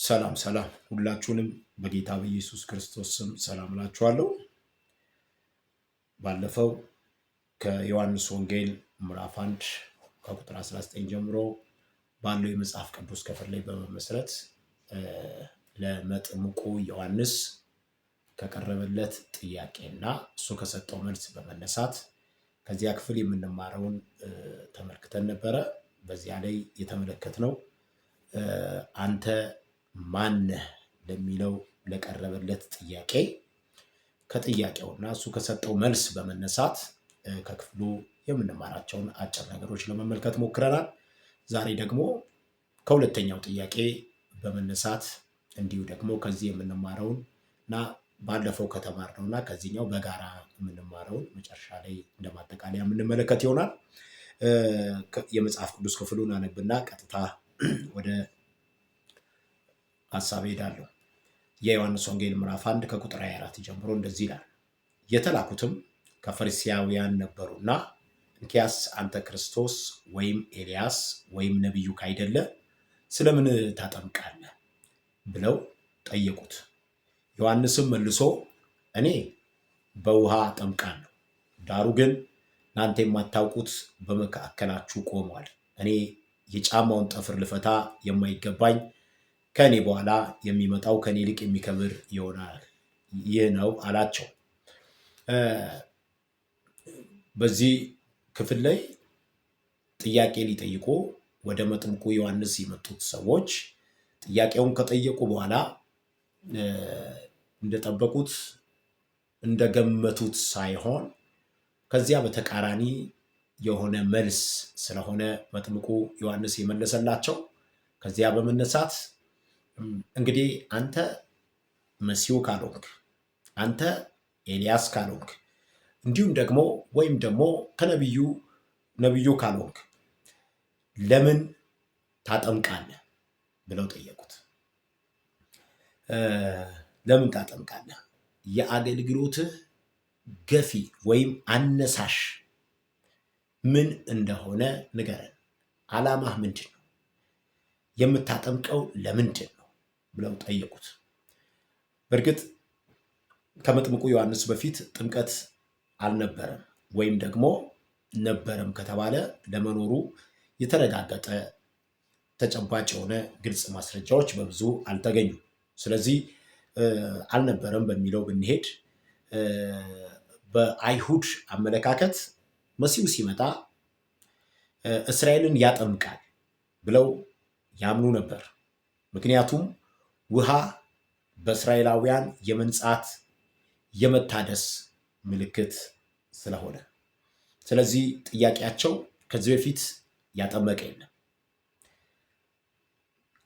ሰላም ሰላም ሁላችሁንም በጌታ በኢየሱስ ክርስቶስ ስም ሰላም እላችኋለሁ። ባለፈው ከዮሐንስ ወንጌል ምዕራፍ 1 ከቁጥር 19 ጀምሮ ባለው የመጽሐፍ ቅዱስ ክፍል ላይ በመመስረት ለመጥምቁ ዮሐንስ ከቀረበለት ጥያቄና እሱ ከሰጠው መልስ በመነሳት ከዚያ ክፍል የምንማረውን ተመልክተን ነበረ። በዚያ ላይ የተመለከትነው አንተ ማነህ ለሚለው ለቀረበለት ጥያቄ ከጥያቄውና እሱ ከሰጠው መልስ በመነሳት ከክፍሉ የምንማራቸውን አጭር ነገሮች ለመመልከት ሞክረናል። ዛሬ ደግሞ ከሁለተኛው ጥያቄ በመነሳት እንዲሁ ደግሞ ከዚህ የምንማረውን እና ባለፈው ከተማርነው እና ከዚህኛው በጋራ የምንማረውን መጨረሻ ላይ እንደ ማጠቃለያ የምንመለከት ይሆናል። የመጽሐፍ ቅዱስ ክፍሉን አነብና ቀጥታ ወደ ሀሳብ ሄዳለሁ። የዮሐንስ ወንጌል ምዕራፍ 1 ከቁጥር 24 ጀምሮ እንደዚህ ይላል። የተላኩትም ከፈሪሳውያን ነበሩና እንኪያስ አንተ ክርስቶስ ወይም ኤልያስ ወይም ነቢዩ ካይደለ ስለምን ታጠምቃለህ? ብለው ጠየቁት። ዮሐንስም መልሶ እኔ በውሃ አጠምቃለሁ፣ ዳሩ ግን እናንተ የማታውቁት በመካከላችሁ ቆሟል። እኔ የጫማውን ጠፍር ልፈታ የማይገባኝ ከእኔ በኋላ የሚመጣው ከእኔ ይልቅ የሚከብር ይሆናል፣ ይህ ነው አላቸው። በዚህ ክፍል ላይ ጥያቄ ሊጠይቁ ወደ መጥምቁ ዮሐንስ የመጡት ሰዎች ጥያቄውን ከጠየቁ በኋላ እንደጠበቁት እንደገመቱት ሳይሆን ከዚያ በተቃራኒ የሆነ መልስ ስለሆነ መጥምቁ ዮሐንስ የመለሰላቸው፣ ከዚያ በመነሳት እንግዲህ አንተ መሲሁ ካልሆንክ፣ አንተ ኤልያስ ካልሆንክ፣ እንዲሁም ደግሞ ወይም ደግሞ ከነቢዩ ነቢዩ ካልሆንክ ለምን ታጠምቃለህ ብለው ጠየቁት። ለምን ታጠምቃለህ? የአገልግሎትህ ገፊ ወይም አነሳሽ ምን እንደሆነ ንገረን። ዓላማህ ምንድን ነው? የምታጠምቀው ለምንድን ነው ብለው ጠየቁት። በእርግጥ ከመጥምቁ ዮሐንስ በፊት ጥምቀት አልነበረም፣ ወይም ደግሞ ነበረም ከተባለ ለመኖሩ የተረጋገጠ ተጨባጭ የሆነ ግልጽ ማስረጃዎች በብዙ አልተገኙም። ስለዚህ አልነበረም በሚለው ብንሄድ፣ በአይሁድ አመለካከት መሲሁ ሲመጣ እስራኤልን ያጠምቃል ብለው ያምኑ ነበር። ምክንያቱም ውሃ በእስራኤላውያን የመንጻት የመታደስ ምልክት ስለሆነ። ስለዚህ ጥያቄያቸው ከዚህ በፊት ያጠመቀ የለም፣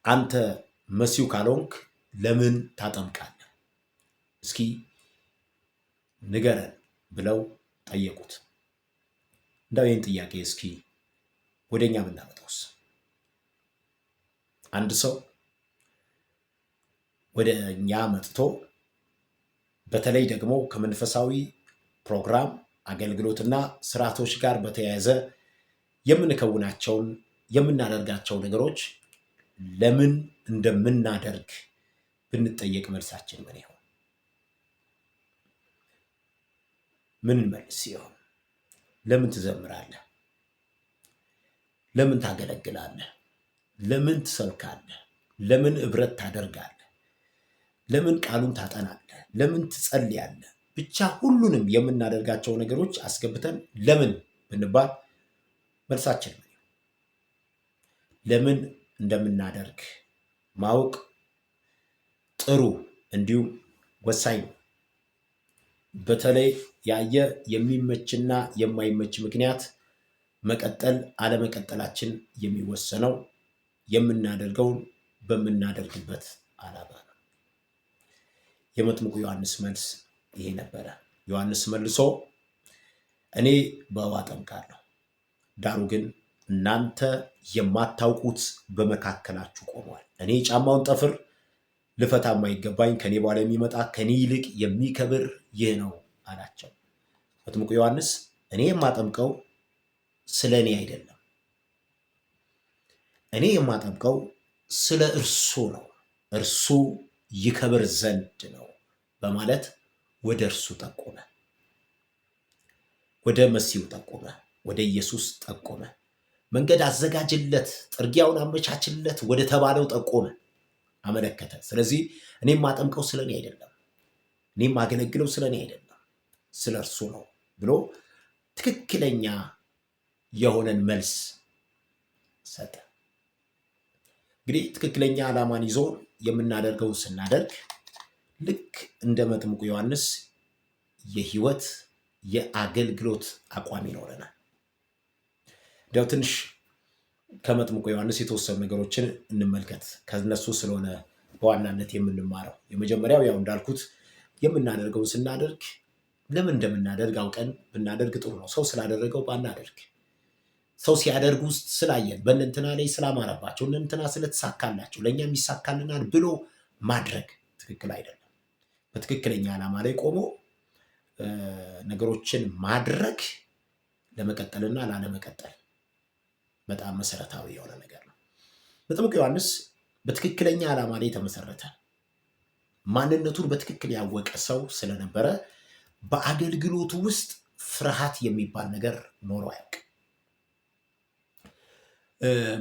አንተ መሲሁ ካልሆንክ ለምን ታጠምቃለህ? እስኪ ንገረን ብለው ጠየቁት። እንደው ይህን ጥያቄ እስኪ ወደኛ ብናመጣውስ? አንድ ሰው ወደ እኛ መጥቶ በተለይ ደግሞ ከመንፈሳዊ ፕሮግራም አገልግሎትና ስርዓቶች ጋር በተያያዘ የምንከውናቸውን የምናደርጋቸው ነገሮች ለምን እንደምናደርግ ብንጠየቅ መልሳችን ምን ይሆን? ምን እንመልስ ይሆን? ለምን ትዘምራለህ? ለምን ታገለግላለህ? ለምን ትሰብካለህ? ለምን ኅብረት ታደርጋለህ? ለምን ቃሉን ታጠናለህ? ለምን ትጸልያለህ? ብቻ ሁሉንም የምናደርጋቸው ነገሮች አስገብተን ለምን ብንባል መልሳችን ምን ይሆን? ለምን እንደምናደርግ ማወቅ ጥሩ እንዲሁም ወሳኝ ነው። በተለይ ያየ የሚመችና የማይመች ምክንያት መቀጠል አለመቀጠላችን የሚወሰነው የምናደርገውን በምናደርግበት ዓላማ ነው። የመጥምቁ ዮሐንስ መልስ ይሄ ነበረ። ዮሐንስ መልሶ እኔ በውሃ አጠምቃለሁ፣ ዳሩ ግን እናንተ የማታውቁት በመካከላችሁ ቆሟል። እኔ የጫማውን ጠፍር ልፈታ የማይገባኝ ከኔ በኋላ የሚመጣ ከኔ ይልቅ የሚከብር ይህ ነው አላቸው። መጥምቁ ዮሐንስ እኔ የማጠምቀው ስለ እኔ አይደለም፣ እኔ የማጠምቀው ስለ እርሱ ነው። እርሱ ይከብር ዘንድ ነው በማለት ወደ እርሱ ጠቆመ። ወደ መሲሁ ጠቆመ። ወደ ኢየሱስ ጠቆመ። መንገድ አዘጋጅለት፣ ጥርጊያውን አመቻችለት ወደ ተባለው ጠቆመ፣ አመለከተ። ስለዚህ እኔም ማጠምቀው ስለ እኔ አይደለም፣ እኔም ማገለግለው ስለ እኔ አይደለም፣ ስለ እርሱ ነው ብሎ ትክክለኛ የሆነን መልስ ሰጠ። እንግዲህ ትክክለኛ ዓላማን ይዞ የምናደርገውን ስናደርግ ልክ እንደ መጥምቁ ዮሐንስ የህይወት የአገልግሎት አቋም ይኖረናል። እንዲያው ትንሽ ከመጥምቁ ዮሐንስ የተወሰኑ ነገሮችን እንመልከት። ከነሱ ስለሆነ በዋናነት የምንማረው የመጀመሪያው ያው እንዳልኩት የምናደርገውን ስናደርግ ለምን እንደምናደርግ አውቀን ብናደርግ ጥሩ ነው። ሰው ስላደረገው ባናደርግ፣ ሰው ሲያደርግ ውስጥ ስላየን፣ በእነንትና ላይ ስላማረባቸው፣ እነንትና ስለተሳካላቸው ለእኛም ይሳካልናል ብሎ ማድረግ ትክክል አይደለም። በትክክለኛ ዓላማ ላይ ቆሞ ነገሮችን ማድረግ ለመቀጠልና ላለመቀጠል በጣም መሰረታዊ የሆነ ነገር ነው። መጥምቁ ዮሐንስ በትክክለኛ ዓላማ ላይ የተመሰረተ፣ ማንነቱን በትክክል ያወቀ ሰው ስለነበረ በአገልግሎቱ ውስጥ ፍርሃት የሚባል ነገር ኖሮ አያውቅም።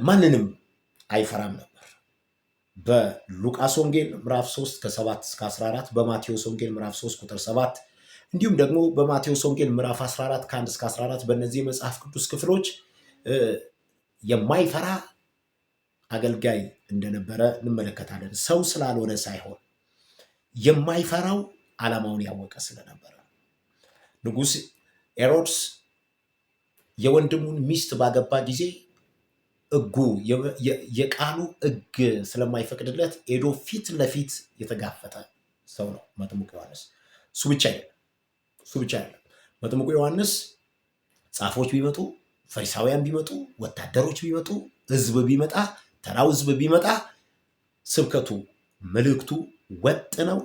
ማንንም አይፈራም ነበር። በሉቃስ ወንጌል ምዕራፍ 3 ከ7 እስከ 14፣ በማቴዎስ ወንጌል ምዕራፍ 3 ቁጥር 7፣ እንዲሁም ደግሞ በማቴዎስ ወንጌል ምዕራፍ 14 ከ1 እስከ 14፣ በእነዚህ የመጽሐፍ ቅዱስ ክፍሎች የማይፈራ አገልጋይ እንደነበረ እንመለከታለን። ሰው ስላልሆነ ሳይሆን የማይፈራው ዓላማውን ያወቀ ስለነበረ። ንጉሥ ሄሮድስ የወንድሙን ሚስት ባገባ ጊዜ ሕጉ፣ የቃሉ ሕግ ስለማይፈቅድለት ሄዶ ፊት ለፊት የተጋፈጠ ሰው ነው መጥምቁ ዮሐንስ። እሱ ብቻ አይደለም። እሱ ብቻ አይደለም። መጥምቁ ዮሐንስ ጻፎች ቢመጡ፣ ፈሪሳውያን ቢመጡ፣ ወታደሮች ቢመጡ፣ ህዝብ ቢመጣ፣ ተራው ህዝብ ቢመጣ ስብከቱ መልእክቱ ወጥ ነው፣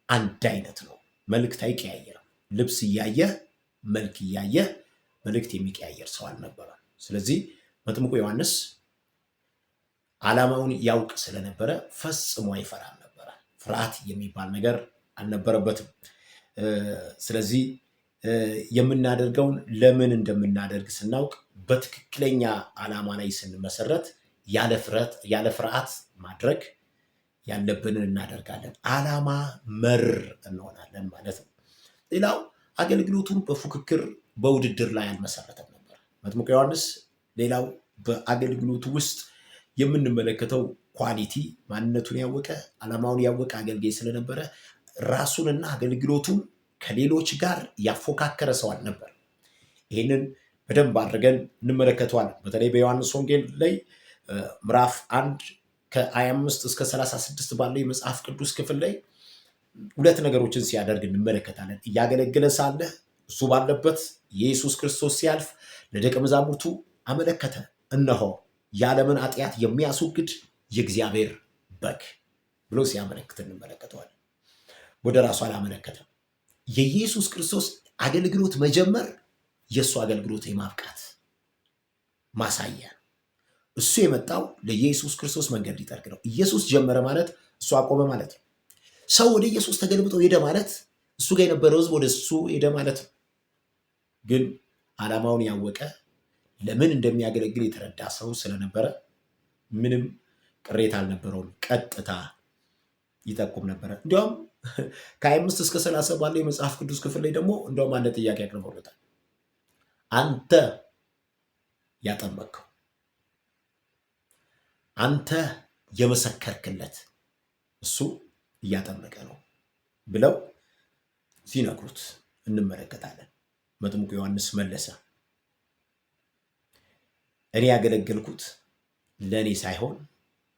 አንድ አይነት ነው። መልእክት አይቀያየርም። ልብስ እያየ፣ መልክ እያየ መልእክት የሚቀያየር ሰው አልነበረም። ስለዚህ መጥምቁ ዮሐንስ ዓላማውን ያውቅ ስለነበረ ፈጽሞ አይፈራም ነበረ። ፍርሃት የሚባል ነገር አልነበረበትም። ስለዚህ የምናደርገውን ለምን እንደምናደርግ ስናውቅ፣ በትክክለኛ ዓላማ ላይ ስንመሰረት ያለ ፍርሃት ማድረግ ያለብንን እናደርጋለን። ዓላማ መር እንሆናለን ማለት ነው። ሌላው አገልግሎቱን በፉክክር፣ በውድድር ላይ አልመሰረተም ነበር መጥምቁ ዮሐንስ። ሌላው በአገልግሎቱ ውስጥ የምንመለከተው quality ማንነቱን ያወቀ፣ ዓላማውን ያወቀ አገልጋይ ስለነበረ ራሱንና አገልግሎቱን ከሌሎች ጋር ያፎካከረ ሰው አልነበር። ይህንን በደንብ አድርገን እንመለከተዋለን። በተለይ በዮሐንስ ወንጌል ላይ ምዕራፍ 1 ከ25 እስከ 36 ባለው የመጽሐፍ ቅዱስ ክፍል ላይ ሁለት ነገሮችን ሲያደርግ እንመለከታለን። እያገለገለ ሳለ እሱ ባለበት የኢየሱስ ክርስቶስ ሲያልፍ ለደቀ መዛሙርቱ አመለከተ። እነሆ የዓለምን ኃጢአት የሚያስወግድ የእግዚአብሔር በግ ብሎ ሲያመለክት እንመለከተዋለን። ወደ ራሱ አላመለከተም። የኢየሱስ ክርስቶስ አገልግሎት መጀመር የእሱ አገልግሎት የማብቃት ማሳያ ነው። እሱ የመጣው ለኢየሱስ ክርስቶስ መንገድ ሊጠርግ ነው። ኢየሱስ ጀመረ ማለት እሱ አቆመ ማለት ነው። ሰው ወደ ኢየሱስ ተገልብጦ ሄደ ማለት እሱ ጋር የነበረው ሕዝብ ወደ እሱ ሄደ ማለት ነው። ግን ዓላማውን ያወቀ፣ ለምን እንደሚያገለግል የተረዳ ሰው ስለነበረ ምንም ቅሬታ አልነበረውም። ቀጥታ ይጠቁም ነበረ። እንዲያውም ከ25 እስከ 30 ባለው የመጽሐፍ ቅዱስ ክፍል ላይ ደግሞ እንዲያውም አንድ ጥያቄ አቅርበውለታል። አንተ ያጠመቅከው፣ አንተ የመሰከርክለት እሱ እያጠመቀ ነው ብለው ሲነግሩት እንመለከታለን። መጥምቁ ዮሐንስ መለሰ፣ እኔ ያገለገልኩት ለእኔ ሳይሆን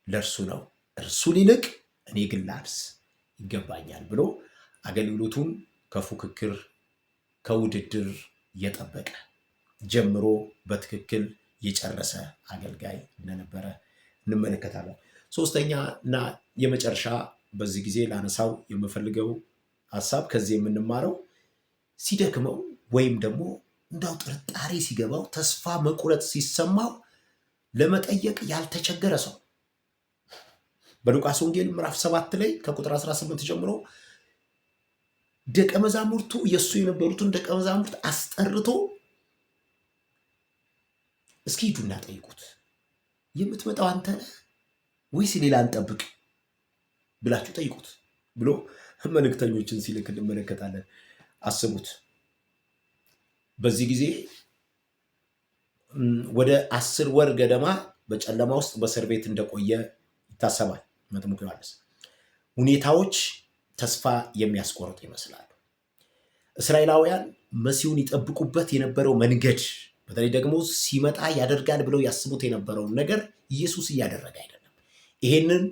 ለእርሱ ነው፣ እርሱ ሊልቅ እኔ ግን ላንስ ይገባኛል ብሎ አገልግሎቱን ከፉክክር፣ ከውድድር የጠበቀ፣ ጀምሮ በትክክል የጨረሰ አገልጋይ እንደነበረ እንመለከታለን። ሶስተኛ እና የመጨረሻ በዚህ ጊዜ ላነሳው የምፈልገው ሀሳብ ከዚህ የምንማረው ሲደክመው ወይም ደግሞ እንዳው ጥርጣሬ ሲገባው፣ ተስፋ መቁረጥ ሲሰማው ለመጠየቅ ያልተቸገረ ሰው። በሉቃስ ወንጌል ምዕራፍ 7 ላይ ከቁጥር 18 ጀምሮ ደቀ መዛሙርቱ የእሱ የነበሩትን ደቀ መዛሙርት አስጠርቶ እስኪ ሂዱና ጠይቁት፣ የምትመጣው አንተ ነህ ወይስ ሌላ እንጠብቅ ብላችሁ ጠይቁት ብሎ መልእክተኞችን ሲልክ እንመለከታለን። አስቡት። በዚህ ጊዜ ወደ 10 ወር ገደማ በጨለማ ውስጥ በእስር ቤት እንደቆየ ይታሰባል መጥምቁ ዮሐንስ። ሁኔታዎች ተስፋ የሚያስቆርጡ ይመስላሉ። እስራኤላውያን መሲሁን ይጠብቁበት የነበረው መንገድ፣ በተለይ ደግሞ ሲመጣ ያደርጋል ብለው ያስቡት የነበረውን ነገር ኢየሱስ እያደረገ አይደለም። ይሄንን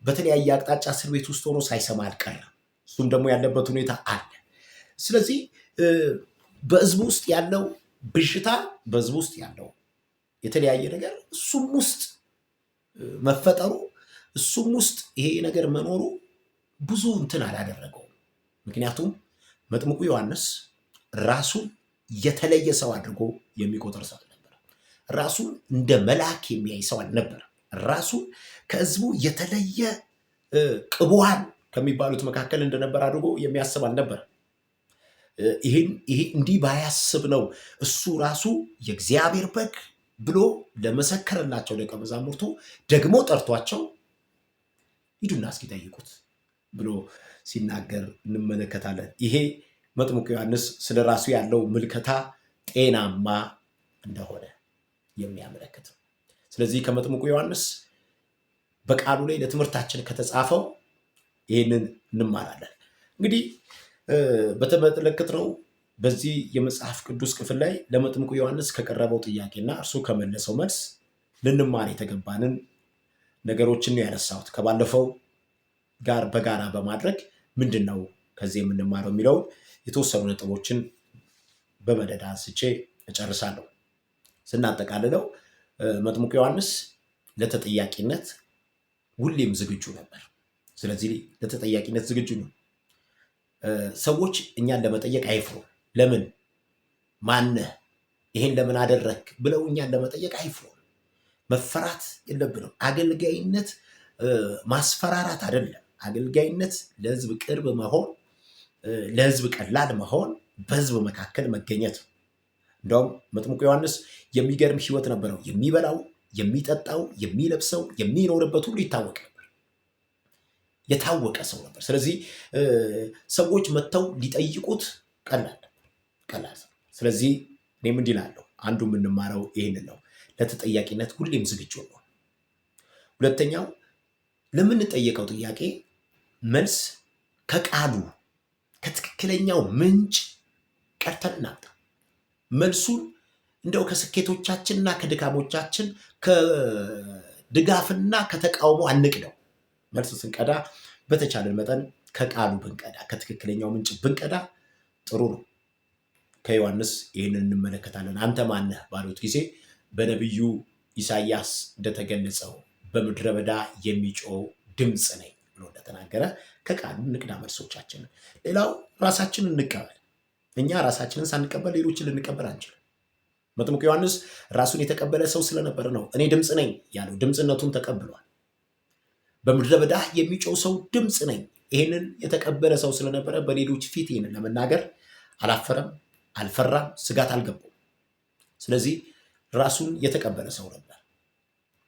በተለያየ አቅጣጫ እስር ቤት ውስጥ ሆኖ ሳይሰማ አልቀረም። እሱም ደግሞ ያለበት ሁኔታ አለ። ስለዚህ በሕዝቡ ውስጥ ያለው ብዥታ፣ በሕዝቡ ውስጥ ያለው የተለያየ ነገር እሱም ውስጥ መፈጠሩ፣ እሱም ውስጥ ይሄ ነገር መኖሩ ብዙ እንትን አላደረገውም። ምክንያቱም መጥምቁ ዮሐንስ ራሱን የተለየ ሰው አድርጎ የሚቆጥር ሰው አልነበረም። ራሱን እንደ መልአክ የሚያይ ሰው አልነበረም። ራሱን ከሕዝቡ የተለየ ቅቡዓን ከሚባሉት መካከል እንደነበር አድርጎ የሚያስብ አልነበረም። ይሄ እንዲህ ባያስብ ነው እሱ ራሱ የእግዚአብሔር በግ ብሎ ለመሰከረላቸው ደቀ መዛሙርቱ ደግሞ ጠርቷቸው ሂዱና እስኪ ጠይቁት ብሎ ሲናገር እንመለከታለን። ይሄ መጥምቁ ዮሐንስ ስለ ራሱ ያለው ምልከታ ጤናማ እንደሆነ የሚያመለክት ነው። ስለዚህ ከመጥምቁ ዮሐንስ በቃሉ ላይ ለትምህርታችን ከተጻፈው ይህንን እንማራለን። እንግዲህ በተመለከትነው በዚህ የመጽሐፍ ቅዱስ ክፍል ላይ ለመጥምቁ ዮሐንስ ከቀረበው ጥያቄና እርሱ ከመለሰው መልስ ልንማር የተገባንን ነገሮችን ነው ያነሳሁት። ከባለፈው ጋር በጋራ በማድረግ ምንድን ነው ከዚህ የምንማረው የሚለውን የተወሰኑ ነጥቦችን በመደዳ አንስቼ እጨርሳለሁ። ስናጠቃልለው መጥምቁ ዮሐንስ ለተጠያቂነት ሁሌም ዝግጁ ነበር። ስለዚህ ለተጠያቂነት ዝግጁ ነው። ሰዎች እኛን ለመጠየቅ አይፍሩ። ለምን፣ ማነህ፣ ይሄን ለምን አደረክ ብለው እኛን ለመጠየቅ አይፍሩ። መፈራት የለብንም። አገልጋይነት ማስፈራራት አይደለም። አገልጋይነት ለሕዝብ ቅርብ መሆን፣ ለሕዝብ ቀላል መሆን፣ በሕዝብ መካከል መገኘት ነው። እንደውም መጥምቁ ዮሐንስ የሚገርም ሕይወት ነበረው። የሚበላው፣ የሚጠጣው፣ የሚለብሰው፣ የሚኖርበት ሁሉ ይታወቅ ነበር። የታወቀ ሰው ነበር። ስለዚህ ሰዎች መጥተው ሊጠይቁት ቀላል ቀላል። ስለዚህ እኔም እንዲህ እላለሁ፣ አንዱ የምንማረው ይህንን ነው። ለተጠያቂነት ሁሌም ዝግጁ ነው። ሁለተኛው ለምንጠየቀው ጥያቄ መልስ ከቃሉ ከትክክለኛው ምንጭ ቀድተን እናምጣ። መልሱን እንደው ከስኬቶቻችንና ከድካሞቻችን ከድጋፍና ከተቃውሞ አንቅደው። መልስ ስንቀዳ በተቻለን መጠን ከቃሉ ብንቀዳ፣ ከትክክለኛው ምንጭ ብንቀዳ ጥሩ ነው። ከዮሐንስ ይህንን እንመለከታለን። አንተ ማነህ ባሉት ጊዜ በነቢዩ ኢሳይያስ እንደተገለጸው በምድረ በዳ የሚጮህ ድምፅ ነኝ ብሎ እንደተናገረ ከቃሉ እንቅዳ መልሶቻችንን። ሌላው ራሳችንን እንቀበል። እኛ ራሳችንን ሳንቀበል ሌሎችን ልንቀበል አንችልም። መጥምቁ ዮሐንስ ራሱን የተቀበለ ሰው ስለነበረ ነው እኔ ድምፅ ነኝ ያለው። ድምፅነቱን ተቀብሏል። በምድረ በዳ የሚጮህ ሰው ድምፅ ነኝ። ይህንን የተቀበለ ሰው ስለነበረ በሌሎች ፊት ይህንን ለመናገር አላፈረም፣ አልፈራም፣ ስጋት አልገባውም። ስለዚህ ራሱን የተቀበለ ሰው ነበር።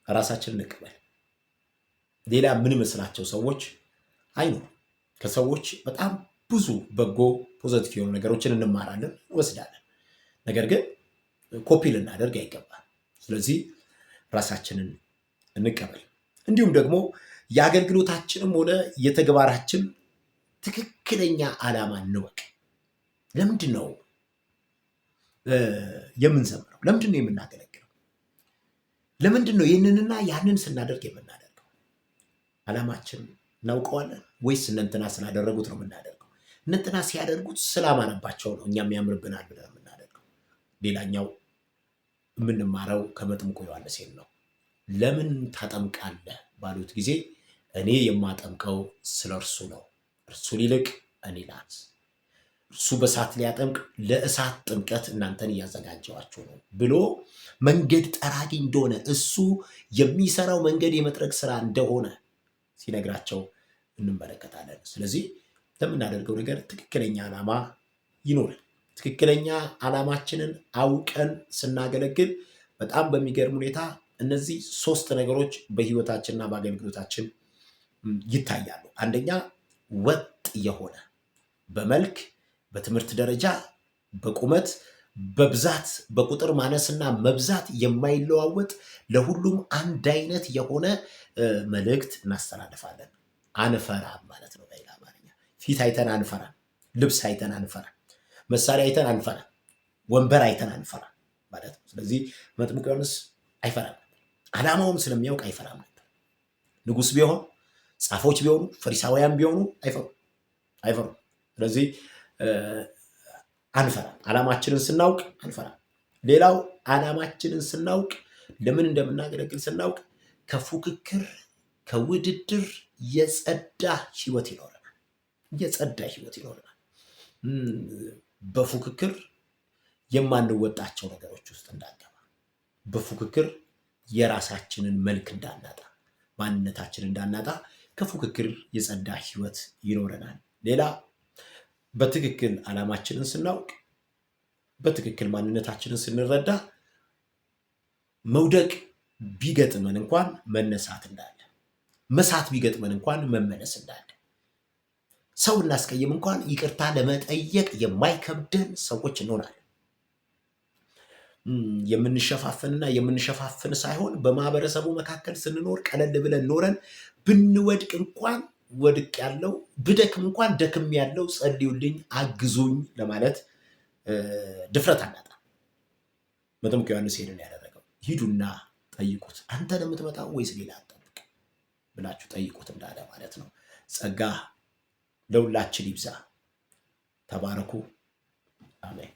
ራሳችንን እንቀበል። ሌላ ምን መስላቸው ሰዎች አይኖሩም። ከሰዎች በጣም ብዙ በጎ positive የሆኑ ነገሮችን እንማራለን፣ እንወስዳለን። ነገር ግን ኮፒ ልናደርግ አይገባም። ስለዚህ ራሳችንን እንቀበል። እንዲሁም ደግሞ የአገልግሎታችንም ሆነ የተግባራችን ትክክለኛ ዓላማ እንወቅ። ለምንድን ነው የምንዘምረው? ለምንድን ነው የምናገለግለው? ለምንድን ነው ይህንንና ያንን ስናደርግ የምናደርገው? ዓላማችን እናውቀዋለን ወይስ እነ እንትና ስላደረጉት ነው የምናደርገው? እነ እንትና ሲያደርጉት ስላማረባቸው ነው እኛም ያምርብናል ብለን የምናደርገው። ሌላኛው የምንማረው ከመጥምቁ ዮሐንስ ነው። ለምን ታጠምቃለህ ባሉት ጊዜ እኔ የማጠምቀው ስለ እርሱ ነው፣ እርሱን ይልቅ እኔ ላንስ፣ እርሱ በእሳት ሊያጠምቅ ለእሳት ጥምቀት እናንተን እያዘጋጀዋችሁ ነው ብሎ መንገድ ጠራጊ እንደሆነ፣ እሱ የሚሰራው መንገድ የመጥረግ ስራ እንደሆነ ሲነግራቸው እንመለከታለን። ስለዚህ ለምናደርገው ነገር ትክክለኛ ዓላማ ይኖራል። ትክክለኛ ዓላማችንን አውቀን ስናገለግል በጣም በሚገርም ሁኔታ እነዚህ ሶስት ነገሮች በሕይወታችንና በአገልግሎታችን ይታያሉ። አንደኛ፣ ወጥ የሆነ በመልክ፣ በትምህርት ደረጃ፣ በቁመት፣ በብዛት፣ በቁጥር ማነስና መብዛት የማይለዋወጥ፣ ለሁሉም አንድ አይነት የሆነ መልእክት እናስተላልፋለን። አንፈራም ማለት ነው። በሌላ አማርኛ ፊት አይተን አንፈራም፣ ልብስ አይተን አንፈራም፣ መሳሪያ አይተን አንፈራም፣ ወንበር አይተን አንፈራም ማለት ነው። ስለዚህ መጥምቁ ዮሐንስ አይፈራም፣ ዓላማውን ስለሚያውቅ አይፈራም ነበር። ንጉሥ ቢሆን፣ ጻፎች ቢሆኑ፣ ፈሪሳውያን ቢሆኑ አይፈሩም አይፈሩም። ስለዚህ አንፈራም። ዓላማችንን ስናውቅ አንፈራም። ሌላው ዓላማችንን ስናውቅ፣ ለምን እንደምናገለግል ስናውቅ ከፉክክር ከውድድር የጸዳ ህይወት ይኖረናል። የጸዳ ህይወት ይኖረናል። በፉክክር የማንወጣቸው ነገሮች ውስጥ እንዳንገባ፣ በፉክክር የራሳችንን መልክ እንዳናጣ፣ ማንነታችንን እንዳናጣ ከፉክክር የጸዳ ህይወት ይኖረናል። ሌላ፣ በትክክል ዓላማችንን ስናውቅ፣ በትክክል ማንነታችንን ስንረዳ መውደቅ ቢገጥመን እንኳን መነሳት እንዳለ፣ መሳት ቢገጥመን እንኳን መመለስ እንዳለ፣ ሰው እናስቀይም እንኳን ይቅርታ ለመጠየቅ የማይከብደን ሰዎች እንሆናለን። የምንሸፋፍንና የምንሸፋፍን ሳይሆን በማህበረሰቡ መካከል ስንኖር ቀለል ብለን ኖረን ብንወድቅ እንኳን ወድቅ ያለው፣ ብደክም እንኳን ደክም ያለው፣ ጸልዩልኝ፣ አግዙኝ ለማለት ድፍረት አናጣ። መጥምቁ ዮሐንስ ይሄንን ያደረገው ሂዱና ጠይቁት፣ አንተ ነው የምትመጣው ወይስ ሌላ እንጠብቅ ብላችሁ ጠይቁት እንዳለ ማለት ነው። ጸጋ ለሁላችን ይብዛ። ተባረኩ። አሜን።